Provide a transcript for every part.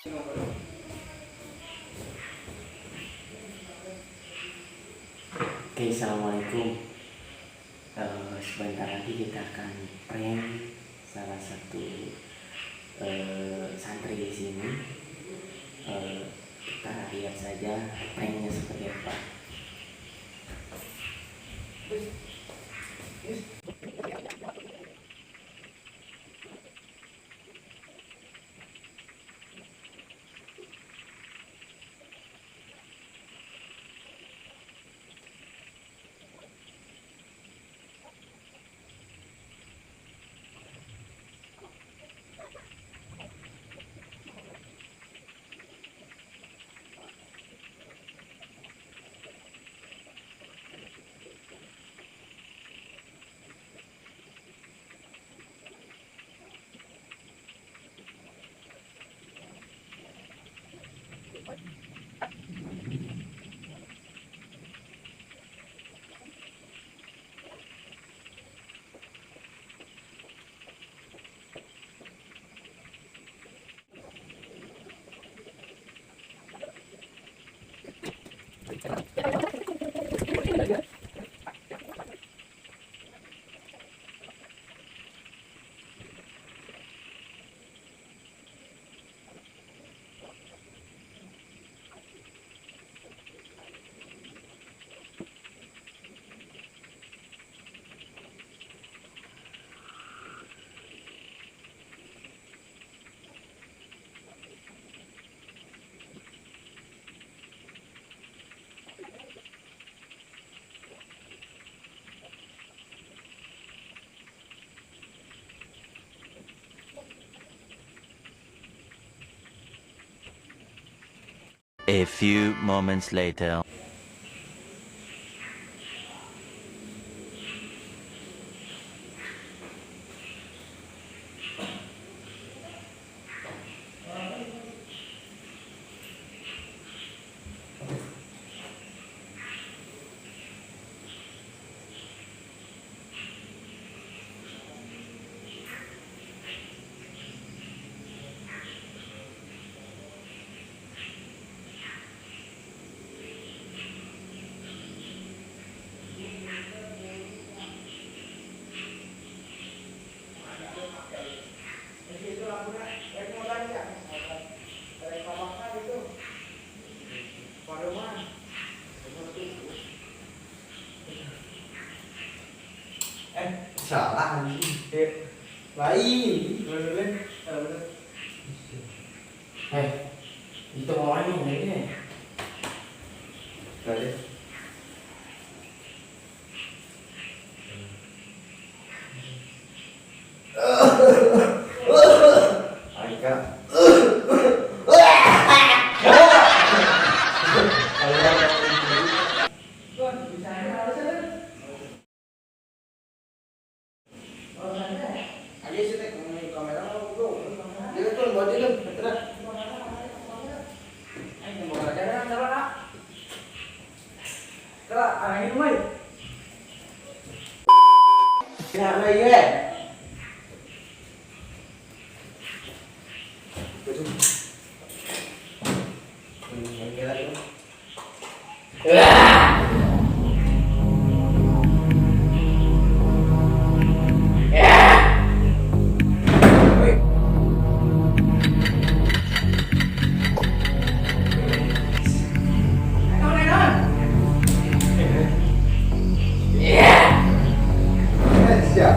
Oke, assalamualaikum. Sebentar lagi kita akan prank salah satu santri di sini. Kita lihat saja pranknya seperti apa. A few moments later. Salah anjing. Lain. Bener. Itu orangnya ini. Tadi. Aika. Siap.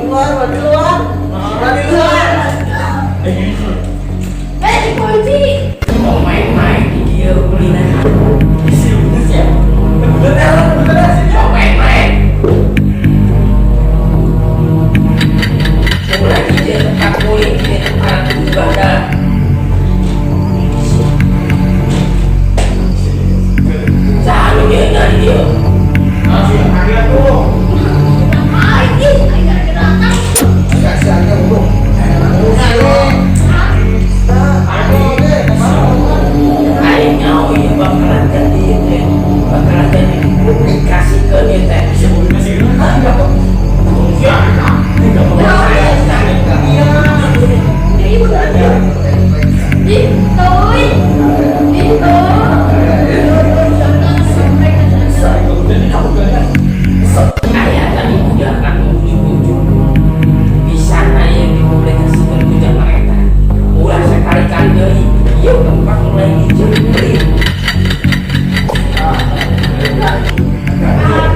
Keluar, keluar. Keluar. Eh, dikunci. Oh, main-main di dia kulina. Oh, main-main. Mulai dia tempat kulit, dia tempat ibadah. Selalu dia nyari dia. Ngapain ih? Aing gara-gara datang. Kasih aja goblok. Aing nyaho ieu bakalan jadi teh. Bakalan jadi dipublikasi ke dia teh. Ya, Ih, ih, tuh. Ih, tuh. Ayah tadi udah kan ujung-ujung bisa yang dipublikasikan ku jelema eta. Ulah sekali-kali deui ieu tempat mulai dijeuleuh.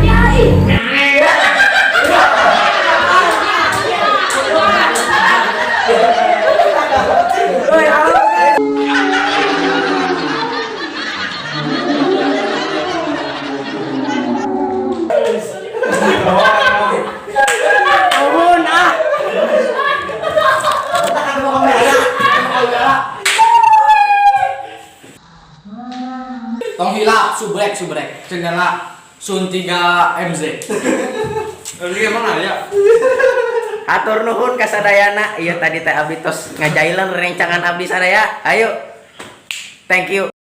Ya, ih. Nuhun ah. Tong hilap, subrek, subrek. Channel Sun 3 MZ. Ini emang aya. Hatur nuhun ka sadayana. Ieu tadi teh abdi tos ngajailan rencangan abdi sadaya. Ayo. Thank you.